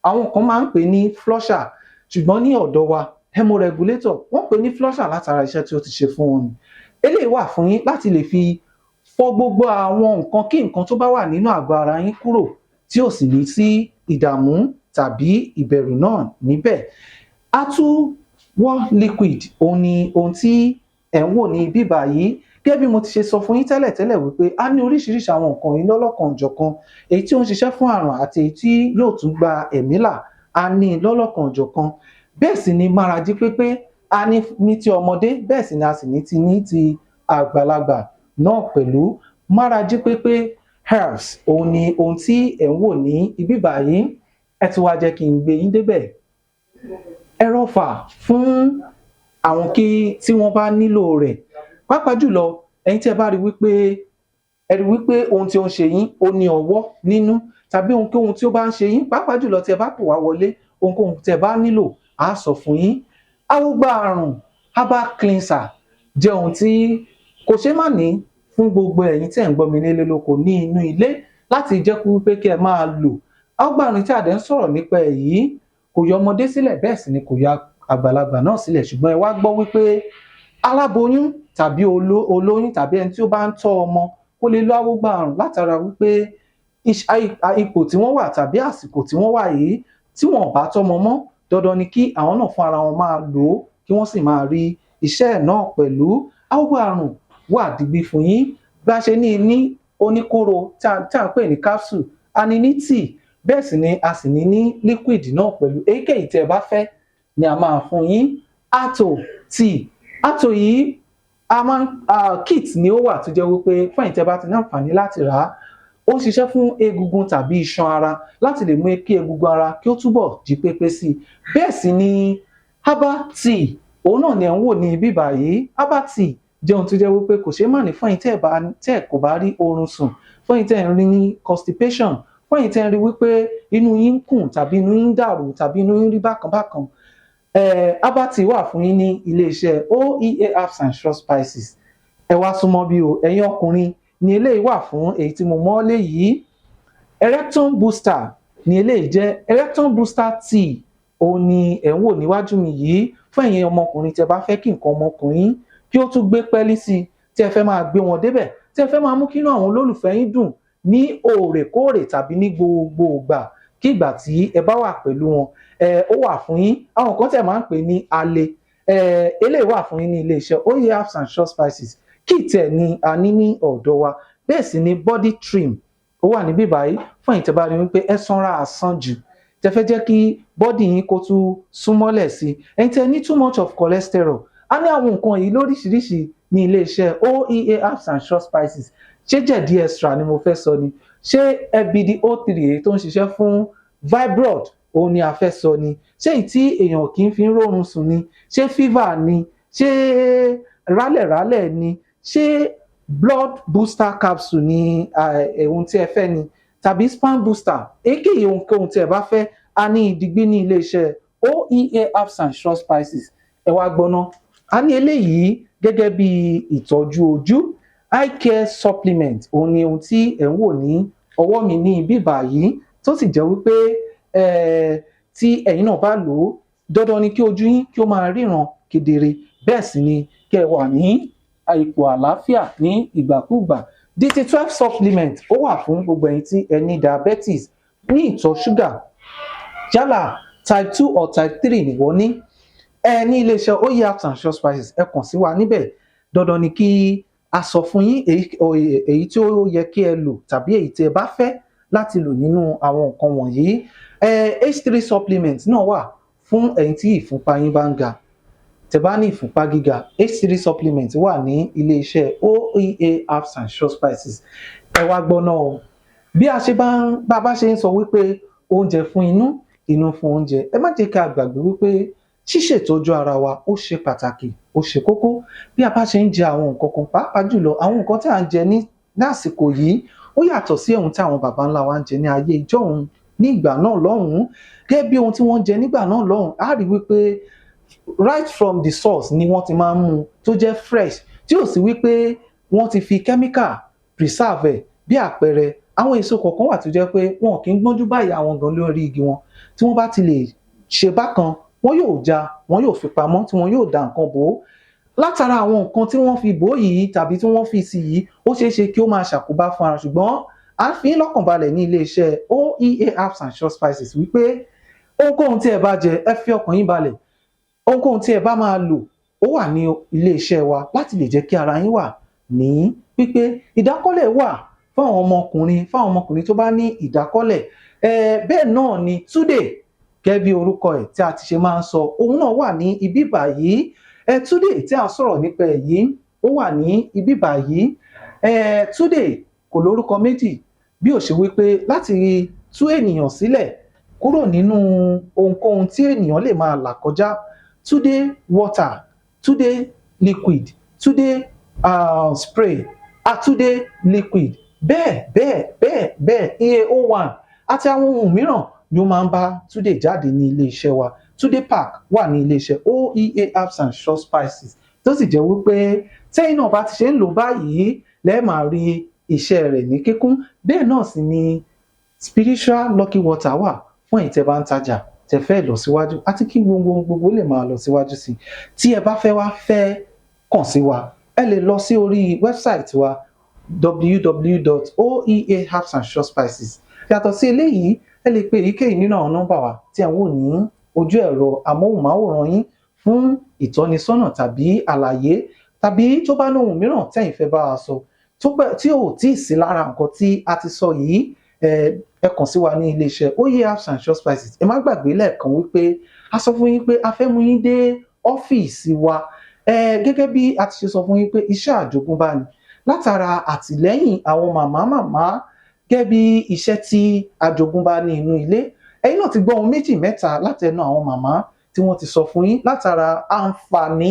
Àwọn kan máa ń pè ní flusher, ṣùgbọ́n ní ọ̀dọ̀ wa, hemoregulator. Wọ́n pè ní flusher látara iṣẹ́ tí ó ti ṣe fún wọn ni. Eléyìí wà fún yín láti lè fi fọ gbogbo àwọn nǹkan kí nǹkan tó bá wà nínú àgọ́ ara yín kúrò, tí ò sì ní sí ìdààmú tàbí ìbẹ̀rù náà níbẹ̀. Atúwọ́ liquid, òun ni ohun tí ẹ̀ ń wò ní bíbà yìí. Gẹ́gẹ́ bí mo ti ṣe sọ fún yín tẹ́lẹ̀tẹ́lẹ̀ wípé a ní oríṣiríṣi àwọn nǹkan yìí lọ́lọ́kan-ò-jọ̀kan, èyí tí ó ń ṣiṣẹ́ fún àrùn àti èyí tí yóò tún gba ẹ̀mí là, a ní lọ́lọ́kan-ò-jọ̀kan. Bẹ́ẹ̀ sì ni márají pépé, a ní ní ti ọmọdé, bẹ́ẹ̀ sì ni a sì ní ti àgbàlagbà náà pẹ̀lú. Márají pépé herbs, òun ni ohun tí ẹ̀ ń wò ní ibí báyìí. Ẹ tún wá jẹ́ kí n gbé yín débẹ̀. Ẹrọ̀fà fún àwọn kí tí wọ́n bá nílò rẹ̀, pàápàá jùlọ ẹ̀yin tí ẹ bá rí wípé ẹ rí wípé ohun tí ó ń ṣe yín ó ní ọwọ́ nínú, tàbí ohunkóhun tí ó bá ń ṣe yín, pàápàá jùlọ tí ẹ bá pè wá wọlé, ohunkóhun tí ẹ bá nílò, á sọ fún yín. Awogba àrùn herbal cleanser jẹ́ ohun tí kò ṣeé má ní fún gbogbo ẹ̀yin tí ẹ̀ ń gbọ́ mi nílé lóko ní inú ilé, láti jẹ́ kó wípé kí ẹ máa lò. Awogba àrùn tí a dẹ̀ ń sọ̀rọ̀ nípa ẹ̀ yìí kò yọ ọmọdé sílẹ̀, bẹ́ẹ̀ sì ni kò yọ àgbàlagbà náà sílẹ̀. Ṣùgbọ́n ẹ wá gbọ́ wípé aláboyún tàbí olóyún tàbí ẹni tí ó bá ń tọ́ ọmọ kó lè lo awogba àrùn, látara wípé ipò tí wọ́n wà tàbí àsìkò tí wọ́n wà yìí, tí wọn ò bá tọ́mọ mọ́, dandan ni kí àwọn náà fún ara wọn máa lò ó, kí wọ́n sì máa rí iṣẹ́ ẹ̀ náà pẹ̀lú. Awogba àrùn wà digbí fún yín. Bá a ṣe ní ní oníkóró tí à ń pè ní capsule, a ní ní tíì, bẹ́ẹ̀ sì ni a sì ní ní liquid náà pẹ̀lú. Èyíkéyìí tí ẹ bá fẹ́ ni a máa fún yín. Ato tíì, ato yìí, a máa ń kit ni ó wà tó jẹ́ wípé fún ẹ̀yin tí ẹ bá ti ní àǹfààní láti rà á, ó ń ṣiṣẹ́ fún egungun tàbí iṣan ara, láti lè mú kí egungun ara kí ó túbọ̀ jí pépé sí i. Bẹ́ẹ̀ sì ni herbal tea, òun náà ni ẹ̀ ń wò ní ibí báyìí. Herbal tea jẹ́ ohun tó jẹ́ wípé kò ṣeé má ní fún ẹ̀yin tẹ́ ẹ̀ kò bá rí oorun sùn, fún ẹ̀yin tẹ́ ẹ̀ ń rí ní constipation, fún ẹ̀yin tẹ́ ń rí wípé inú yín ń kùn tàbí inú yín ń dàrú tàbí inú yín rí bákan bákan. Herbal tea wà fún yín ní iléeṣẹ́ OEA Herbs and Short Spices. Ẹ wá súnmọ́ bí o, ẹ̀yin ọkùnrin ni eléyìí wà fún. Èyí tí mo mọ́ lé yìí, erectone booster ni eléyìí jẹ́. Erectone booster tea, òun ni ẹ̀ ń wò níwájú mi yìí, fún ẹ̀yin ọmọkùnrin tí ẹ bá fẹ́ kí nǹkan ọmọkùnrin kí ó tún gbé pẹ́ẹ́lí sí i, tí ẹ fẹ́ máa gbé wọn débẹ̀, tí ẹ fẹ́ máa mú kínú àwọn olólùfẹ́ yín dùn ní òòrèkóòrè tàbí ní gbogbo ìgbà kí ìgbà tí ẹ bá wà pẹ̀lú wọn. Ẹ ó wà fún yín. Àwọn kan tẹ̀ máa ń pè ní ale. Ẹ eléyìí wà fún yín ní iléeṣẹ́ OEA Herbs and Short Spices. Kit ẹ̀ ni a ní ní ọ̀dọ̀ wa. Bẹ́ẹ̀ sì ni body trim, ó wà níbí báyìí fún ẹ̀yin tẹ́ bá rí wípé ẹ sanra àsanjù, tẹ́ fẹ́ jẹ́ kí body yín kó tún súnmọ́lẹ̀ sí i, ẹ̀yin tẹ́ ní too much of cholesterol. A ní àwọn nǹkan yìí lóríṣiríṣi ní iléeṣẹ́ OEA Herbs and Short Spices. Ṣé jẹ̀dí extra ni mo fẹ́ sọ ni? Ṣé FBD O3, èyí tó ń ṣiṣẹ́ fún fibroid, òun ni a fẹ́ sọ ni? Ṣé èyí tí èèyàn kì í fi ń rórun sùn ni? Ṣé fever ni? Ṣé rálẹ̀rálẹ̀ ni? Ṣé blood booster capsule ni ohun tí ẹ fẹ́ ni, tàbí sperm booster? Èyíkéyìí ohunkóhun tí ẹ bá fẹ́, a ní ìdígbí ní iléeṣẹ́ OEA Herbs and Short Spices. Ẹ wá gbọ́ná, a ní eléyìí gẹ́gẹ́ bí ìtọ́jú ojú. Eye care supplement, òun ni ohun tí ẹ̀ ń wò ní ọwọ́ mi ní ibí báyìí, tó sì jẹ́ wípé tí ẹ̀yin náà bá lò ó, dandan ni kí ojú yín kí ó máa ríran kedere, bẹ́ẹ̀ sì ni kí ẹ wà ní ipò àlàáfíà ní ìgbàkúùgbà. DT12 supplement, ó wà fún gbogbo ẹ̀yin tí ẹ ní diabetes, ní ìtọ̀ ṣúgà, yálà type 2 or type 3 ni wọ́n ní. Ẹ ní iléeṣẹ́ OEA Herbs and Short Spices, ẹ kàn sí wa níbẹ̀. Dandan ni kí a sọ fún yín èyí tí ó yẹ kí ẹ lò tàbí èyí tí ẹ bá fẹ́ láti lò nínú àwọn nǹkan wọ̀nyí. H3 supplement náà wà fún ẹ̀yin tí ìfúnpá yín bá ń ga. Tẹ́ bá ní ìfúnpá gíga, H3 supplement wà ní iléeṣẹ́ OEA Herbs and Sure Spices. Ẹ wá gbọ́ náà o, bí a ṣe bá ń bá a bá ṣe ń sọ wípé oúnjẹ fún inú, inú fún oúnjẹ, ẹ má jẹ́ ká gbàgbé wípé ṣíṣètọ́jú ara wa ó ṣe pàtàkì, ó ṣe kókó. Bí a bá ṣe ń jẹ àwọn nǹkan kan, pàápàá jùlọ àwọn nǹkan tí à ń jẹ ní lásìkò yìí, ó yàtọ̀ sí ohun tí àwọn baba ńlá wa ń jẹ ní ayé ìjọ́un ní ìgbà náà lọ́hùn-ún. Gẹ́gẹ́ bí ohun tí wọ́n ń jẹ nígbà náà lọ́hùn-ún, á rí wípé right from the source ni wọ́n ti máa ń mú tó jẹ́ fresh, tí ò sí wípé wọ́n ti fi chemical preserve ẹ̀. Bí àpẹẹrẹ, àwọn èso kọ̀ọ̀kan wà tó jẹ́ pé wọn kì í gbọ́njú báyìí àwọn gan lórí igi wọn. Tí wọ́n bá ti lè ṣe bákan, wọ́n yóò já, wọ́n yóò fi pamọ́, tí wọ́n yóò da nǹkan bò ó. Látara àwọn nǹkan tí wọ́n fi bò ó yìí tàbí tí wọ́n fi sí yìí, ó ṣeé ṣe kí ó máa ṣàkóbá fún ara. Ṣùgbọ́n à ń fi yín lọ́kàn balẹ̀ ní iléeṣẹ́ OEA Herbs and Sure Spices wípé ohunkóhun tí ẹ bá jẹ, ẹ fi ọkàn yín balẹ̀. Ohunkóhun tí ẹ bá máa lò, ó wà ní iléeṣẹ́ wa láti lè jẹ́ kí ara yín wà ní pípé. Ìdákọ́lẹ̀ wà fún àwọn ọmọkùnrin, fún àwọn ọmọkùnrin tó bá ní ìdákọ́lẹ̀. Bẹ́ẹ̀ náà ni Túdè, gẹ́gẹ́ bí orúkọ ẹ̀ tí a ti ṣe máa ń sọ, òun náà wà ní ibi báyìí. Túdè tí a sọ̀rọ̀ nípa ẹ̀ yìí, ó wà ní ibi báyìí. Túdè kò lórúkọ méjì bí ó ṣe wípé láti tú ènìyàn sílẹ̀ kúrò nínú ohunkóhun tí ènìyàn lè máa là kọjá. Túdé water, Túdé liquid, Túdé spray, Àtúndé liquid, bẹ́ẹ̀ bẹ́ẹ̀ bẹ́ẹ̀ bẹ́ẹ̀, EAO1 àti àwọn ohun mìíràn ni ó máa ń bá Túdé jáde ní iléeṣẹ́ wa. Túdé park wà ní iléeṣẹ́ OEA Herbs and Sure Spices, tó sì jẹ́ wípé tẹ́yìn náà bá ti ṣe ń lò báyìí, lẹ́ẹ̀ máa rí iṣẹ́ rẹ̀ ní kíkún. Bẹ́ẹ̀ náà sì ni spiritual lucky water wà fún ẹ̀yin tẹ́ bá ń tajà, tẹ́ fẹ́ lọ síwájú àti kí gbogbo gbogbo lè máa lọ síwájú sí i. Tí ẹ bá fẹ́ wá fẹ́ kàn sí wa, ẹ lè lọ sí orí website wa, www.oeaherbsandsurespices. Yàtọ̀ sí eléyìí, ẹ lè pe èyíkéyìí nínú àwọn nọ́mbà wa tí ẹ ń wò ní ojú ẹ̀rọ amóhùnmáwòrán yín fún ìtọ́nisọ́nà tàbí àlàyé, tàbí tó bá ní ohun mìíràn tẹ́yin fẹ́ bá wa sọ tó pẹ́ tí ò tí ì sí lára nǹkan tí a ti sọ yìí, ẹ kàn sí wa ní iléeṣẹ́ OEA Herbs and Sure Spices. Ẹ má gbàgbé lẹ́ẹ̀kan wípé a sọ fún yín pé a fẹ́ mú yín dé ọ́fíìsì wa. Gẹ́gẹ́ bí a ti ṣe sọ fún yín pé iṣẹ́ àjogúnbá ni látara àtìlẹ́yìn àwọn màmá màmá, gẹ́gẹ́ bí iṣẹ́ tí àjogúnbá ní inú ilé. Ẹ̀yin náà ti gbọ́ ohun méjì mẹ́ta láti ẹnu àwọn màmá tí wọ́n ti sọ fún yín látara àǹfààní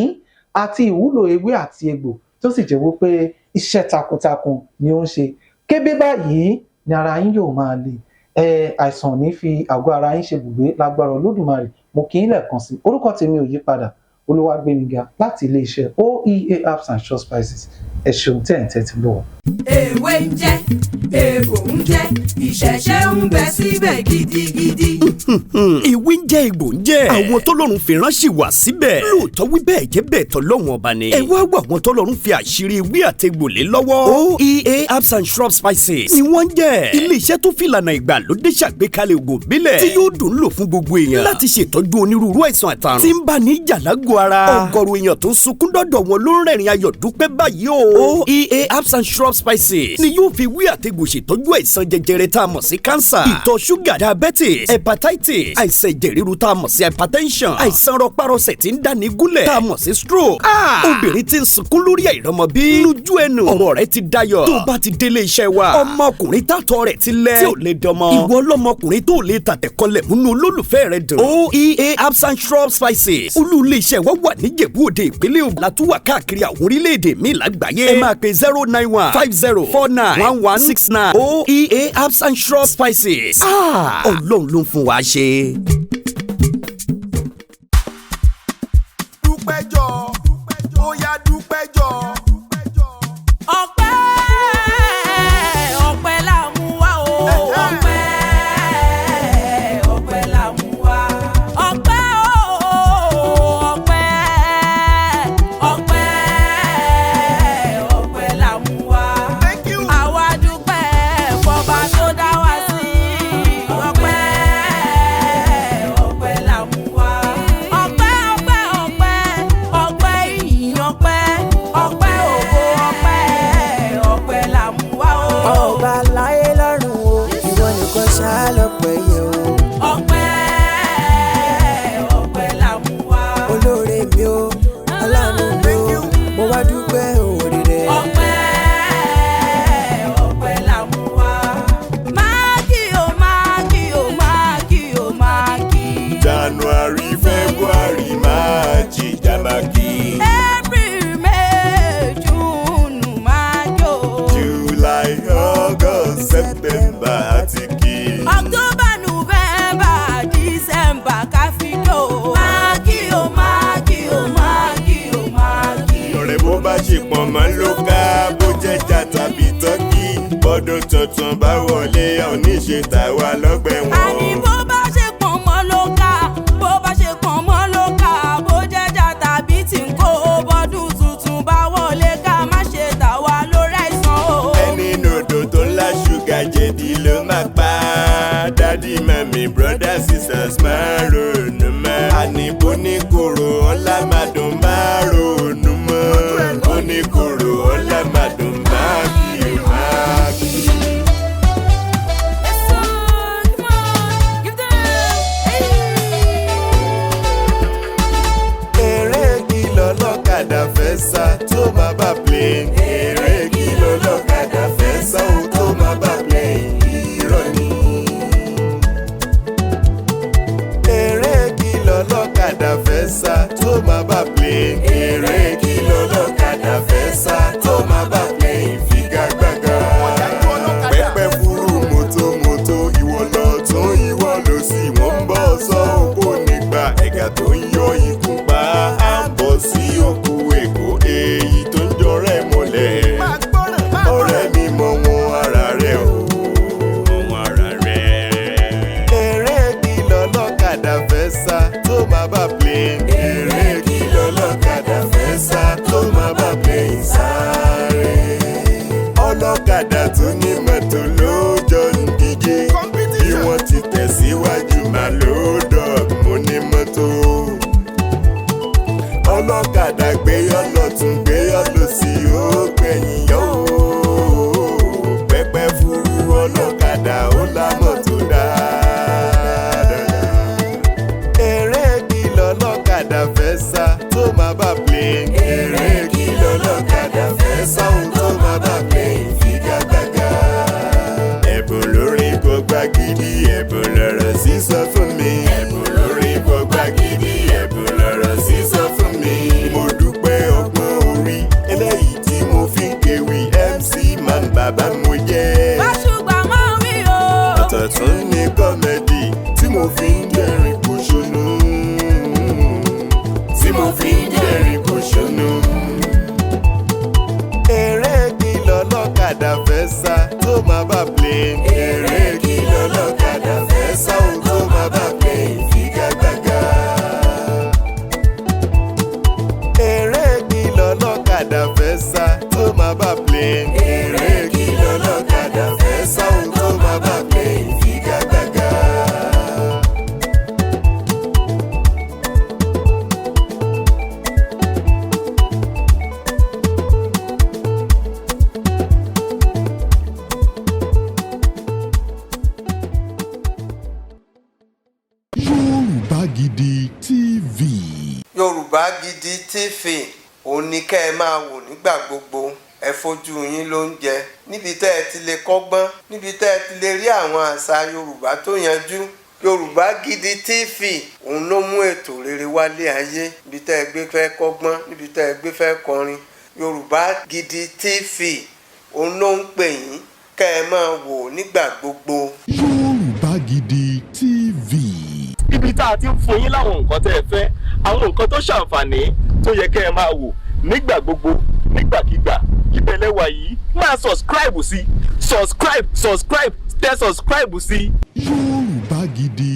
àti ìwúlò ewé àti egbò, tó sì jẹ́ wípé iṣẹ́ takuntakun ni ó ń ṣe. Kébé báyìí ni ara yín yóò máa le. Àìsàn ò ní fi àgọ́ ara yín ṣe bùgbé lágbára Olódùmarè. Mo kí yín lẹ́ẹ̀kan sí. Orúkọ tèmi ò yí padà, Olúwàgbémiga láti iléeṣẹ́ OEA Herbs and Sure Spices. Ẹ ṣeun tẹ́ ẹ̀ ń tẹ́tí gbọ́. Ewé ń jẹ́, egbò ń jẹ́, ìṣẹ̀ṣẹ̀ ń bẹ síbẹ̀ gidigidi. Ìwé ń jẹ́, egbò ń jẹ́, àwọn tọ́lọ́run fi ránṣẹ́ wá síbẹ̀. Lóòótọ́ wí bẹ́ẹ̀ jẹ́ bẹ́ẹ̀, tọ́lọ́run ọba ni. Ẹ wá wá àwọn tọ́lọ́run fi àṣírí ewé àtegbò lé lọ́wọ́. OEA Herbs and Shrub Spices ni wọ́n ń jẹ́. Ilé-iṣẹ́ tó fìlànà ìgbàlódé ṣàgbékalẹ̀ ògùn ìbílẹ̀ tí yóò dùn lò fún gbogbo èèyàn láti ṣètọ́jú onírúurú àìsàn àtàrùn tí ń bá ní jà lágọ̀ọ́ ara. Ọ̀gọ̀rọ̀ èèyàn tó ń sunkún dọ́dọ̀ wọn ló ń rẹ̀rìn ayọ̀ dúpẹ́ báyìí o. OEA Herbs and Shrub Spices ni yóò fi ewé àtegbò ṣètọ́jú àìsàn jẹjẹrẹ tá a mọ̀ sí cancer, ìtọ̀ ṣúgà, diabetes, hepatitis, àìsàn ẹ̀jẹ̀ ríru tá a mọ̀ sí hypertension, àìsàn rọpárọsẹ̀ tí ń dáni gúnlẹ̀ tá a mọ̀ sí stroke. Obìnrin tí ń sunkún lórí àìrọ́mọbí, lójú ẹnu ọ̀rọ̀ rẹ̀ ti dayọ̀ tó bá ti délé iṣẹ́ wa. Ọmọkùnrin tàtọ̀ rẹ̀ ti lẹ̀ tí ò lè dọmọ, ìwọ ọlọ́mọkùnrin tó lè tàtẹ̀kọlẹ̀ múnú olólùfẹ́ rẹ̀ dùn. OEA Herbs and Shrub Spices, olú ilé iṣẹ́ wa wà níjẹ̀bú Òde, ìpínlẹ̀ Ògùn, látúwà káàkiri àwọn orílẹ̀-èdè míì lágbàáyé. Ẹ máa pe 09150491169. OEA Herbs and Shrub Spices, Ọlọ́run ló ń fún wa ṣe. Dúpẹ́jọ́, ó yá, dúpẹ́jọ́. Ọpẹ́, ọpẹ́ là mú wá o. Ọpẹ́, ọpẹ́ là mú wá. Ọpẹ́ o, ọpẹ́, ọpẹ́, ọpẹ́ là mú wá. Thank you. Àwa dúpẹ́ fọba tó dá wa sí. Ọpẹ́, ló ká, bó jẹ́jà tàbí turkey, bọ́dún tuntun bá wọlé, oníṣe tàwa lọ́gbẹ̀ wọn. Àní bó bá ṣe pọ̀n mọ́ ló ká, bó bá ṣe pọ̀n mọ́ ló ká, bó jẹ́jà tàbí tí ń kó, bọ́dún tuntun bá wọlé, ká má ṣe tà wá lórí àìsàn o. Ẹni nòdò tó ńlá ṣúgà jẹ̀dí ló máa pa á. Daddy, mummy, brother, sisters, máa ronú mọ́. Àní bó ní koro ọlá máa dùn, máa ronú mọ́. Bó ní koro ọlá máa dùn, máa kí o máa kí. Yes, sir. Come on, give them. Hey. Eré kìlọ̀ lọ́kadà fẹ́ sá tó máa bá plane. Eré kìlọ̀ lọ́kadà fẹ́ sá ó tó máa bá plane. Irọ́ ni. Eré kìlọ̀ lọ́kadà fẹ́ sá tó máa bá plane. Eré kìlọ̀ lọ́kadà fẹ́ sá tó máa bá plane. Figagbága. Pẹ́pẹ́ fúru mọ́tòmọ́tò, ìwọ lọ tún ìwọ lọ sí, wọ́n ń bọ̀ sọ òkú nígbà ẹ̀gà tó ń yọ ikú pa á ń bọ̀ sí òkú Èkó, èyí tó ń jọrẹ́ mọ́lẹ̀. Ọ̀rẹ́ mi, mọ wọn ara rẹ̀ o. Mọ wọn ara rẹ̀. Eré kìlọ̀ lọ́kadà fẹ́ sá tó máa bá plane. Eré kìlọ̀ lọ́kadà fẹ́ sá tó máa bá plane sáré. Ọlọ́kadà tó ní mọ́tò ló jọ ń díje. Bí wọ́n ti tẹ̀síwájú máa ló dọ̀ mo ní mọ́tò. Ọlọ́kadà gbé ọlọ́tún, gbé ọlọ́sì, ó gbẹ̀yìn yó. Pẹ́pẹ́ fúru ọlọ́kadà ó lámọ̀ tó dáadáa. Eré kìlọ̀ lọ́kadà fẹ́ sá tó máa bá plane. Eré kìlọ̀ lọ́kadà fẹ́ sá ó tó máa bá plane figagbága. Ẹ̀bùn lórí gbọgbá gidi, ẹ̀bùn lọ̀rọ̀ sísọ fún mi. Ẹ̀bùn lórí gbọgbá gidi, ẹ̀bùn lọ̀rọ̀ sísọ fún mi. Mo dúpẹ́ ọgbọ́n orí eléyìí tí mo fi ń kéwì, MC Man bàbá mo jẹ́. Báṣubà máa ń wí o. Ọ̀tọ̀ tún ní comedy tí mo fi ń dẹ́rìn pòṣónú. Tí mo fi ń dẹ́rìn pòṣónú. Eré kìlọ̀ lọ́kadà fẹ́ sá tó máa bá plane. Eré kìlọ̀ lọ́kadà fẹ́ sá ó tó máa bá plane figagbága. Eré kìlọ̀ lọ́kadà fẹ́ sá tó máa bá plane. Eré kìlọ̀ lọ́kadà fẹ́ sá ó tó máa bá plane figagbága. Yorùbá Gidi TV. Yorùbá Gidi TV, òun ni kẹ́ ẹ máa wò nígbà gbogbo. Ẹ fojú yín ló ń jẹ níbi tẹ́ ẹ ti lè kọ́gbọ́n, níbi tẹ́ ẹ ti lè rí àwọn àṣà Yorùbá tó yanjú. Yorùbá Gidi TV, òun ló mú ètò rere wálé ayé, níbi tẹ́ ẹ gbé fẹ́ kọ́gbọ́n, níbi tẹ́ ẹ gbé fẹ́ kọrin. Yorùbá Gidi TV, òun ló ń pè yín kẹ́ ẹ máa wò nígbà gbogbo. Yorùbá Gidi TV. Ibi tá a ti ń fún yín láwọn nǹkan tẹ́ ẹ fẹ́, àwọn nǹkan tó ṣàǹfààní tó yẹ kẹ́ ẹ máa wò nígbà gbogbo, nígbàkigbà, ìbẹ̀lẹ̀ wà yìí. Máa subscribe sí, subscribe, subscribe, tẹ subscribe sí. Yorùbá Gidi.